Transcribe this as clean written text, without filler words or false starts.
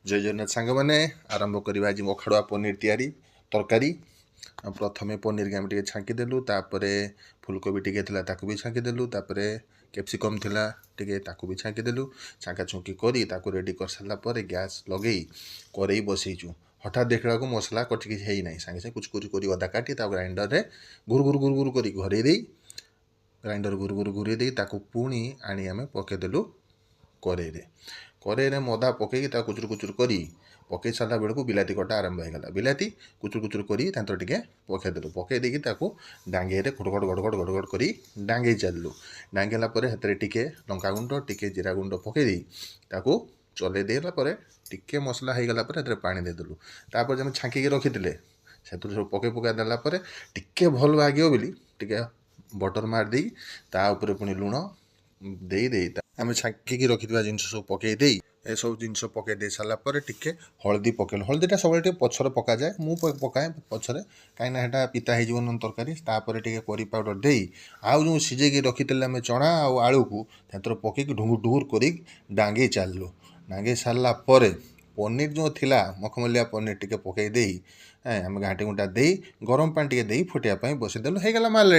ଜୟ ଜଗନ୍ନାଥ ସାଙ୍ଗମାନେ। ଆରମ୍ଭ କରିବା ଆଜି ଅଖାଡ଼ୁଆ ପନିର ତିଆରି ତରକାରୀ। ପ୍ରଥମେ ପନିରକି ଆମେ ଟିକେ ଛାଙ୍କିଦେଲୁ, ତାପରେ ଫୁଲକୋବି ଟିକେ ଥିଲା, ତାକୁ ବି ଛାଙ୍କିଦେଲୁ, ତାପରେ କ୍ୟାପ୍ସିକମ୍ ଥିଲା ଟିକେ, ତାକୁ ବି ଛାଙ୍କିଦେଲୁ। ଛାଙ୍କା ଛୁଙ୍କି କରି ତାକୁ ରେଡ଼ି କରିସାରିଲା ପରେ ଗ୍ୟାସ୍ ଲଗେଇ କରେଇ ବସେଇଛୁ। ହଠାତ୍ ଦେଖିଲା ବେଳକୁ ମସଲା କଟି କିଛି ହେଇନାହିଁ। ସାଙ୍ଗେ ସାଙ୍ଗେ କୁଚୁ କୁଚୁ କରି ଅଦା କାଟି ତାକୁ ଗ୍ରାଇଣ୍ଡରରେ ଘୁରୁ ଘୁରୁ ଘୁରୁ ଘୁରୁ କରି ଘୋରେଇ ଦେଇ, ଗ୍ରାଇଣ୍ଡର ଘୁରୁ ଘୁରୁ ଘୁରେଇ ଦେଇ ତାକୁ ପୁଣି ଆଣି ଆମେ ପକେଇଦେଲୁ କରେଇରେ। କରେଇରେ ଅଦା ପକେଇକି ତାକୁ କୁଚୁରୁ କୁଚୁରୁ କରି ପକେଇ ସାରିଲା ବେଳକୁ ବିଲାତି କଟା ଆରମ୍ଭ ହେଇଗଲା। ବିଲାତି କୁଚୁରୁ କୁଚୁରୁ କରି ତାଙ୍କର ଟିକେ ପକେଇଦେଲୁ। ପକେଇ ଦେଇକି ତାକୁ ଡାଙ୍ଗେଇରେ ଘଡ଼ ଘଡ଼ ଘଡ଼ ଘଡ଼ ଘଡ଼ ଘଡ଼ କରି ଡାଙ୍ଗେଇ ଚାଲିଲୁ। ଡାଙ୍ଗେଇଲା ପରେ ସେଥିରେ ଟିକେ ଲଙ୍କାଗୁଣ୍ଡ, ଟିକେ ଜିରା ଗୁଣ୍ଡ ପକେଇ ଦେଇ ତାକୁ ଚଲେଇ ଦେଲା ପରେ, ଟିକେ ମସଲା ହେଇଗଲା ପରେ ସେଥିରେ ପାଣି ଦେଇଦେଲୁ। ତାପରେ ଯେମିତି ଛାଙ୍କିକି ରଖିଥିଲେ, ସେଥିରୁ ସବୁ ପକେଇ ପକାଇ ଦେଲା ପରେ ଟିକେ ଭଲ ଲାଗିବ ବୋଲି ଟିକେ ବଟର୍ ମାରି ଦେଇ, ତା ଉପରେ ପୁଣି ଲୁଣ ଦେଇ ଦେଇ, ଆମେ ଛାଙ୍କିକି ରଖିଥିବା ଜିନିଷ ସବୁ ପକେଇ ଦେଇ, ଏସବୁ ଜିନିଷ ପକେଇ ଦେଇ ସାରିଲା ପରେ ଟିକେ ହଳଦୀ ପକେଇଲୁ। ହଳଦୀଟା ସବୁବେଳେ ଟିକେ ପଛରେ ପକାଯାଏ, ମୁଁ ପକାଏ ପଛରେ, କାହିଁକିନା ସେଇଟା ପିତା ହେଇଯିବ ନହେଲେ ତରକାରୀ। ତାପରେ ଟିକେ କରି ପାଉଡ଼ର ଦେଇ ଆଉ ଯେଉଁ ସିଝେଇକି ରଖିଥିଲେ ଆମେ ଚଣା ଆଉ ଆଳୁକୁ, ସେଥିରେ ପକେଇକି ଢୁଙ୍ଗୁର ଢୁଙ୍ଗୁର କରି ଡାଙ୍ଗେଇ ଚାଲିଲୁ। ଡାଙ୍ଗେଇ ସାରିଲା ପରେ ପନିର ଯେଉଁ ଥିଲା, ମଖମଲିଆ ପନିର ଟିକେ ପକେଇ ଦେଇ ଆମେ ଘାଣ୍ଟି ଘୁଣ୍ଟା ଦେଇ, ଗରମ ପାଣି ଟିକେ ଦେଇ ଫୁଟିବା ପାଇଁ ବସେଇଦେଲୁ। ହେଇଗଲା ମାଲ।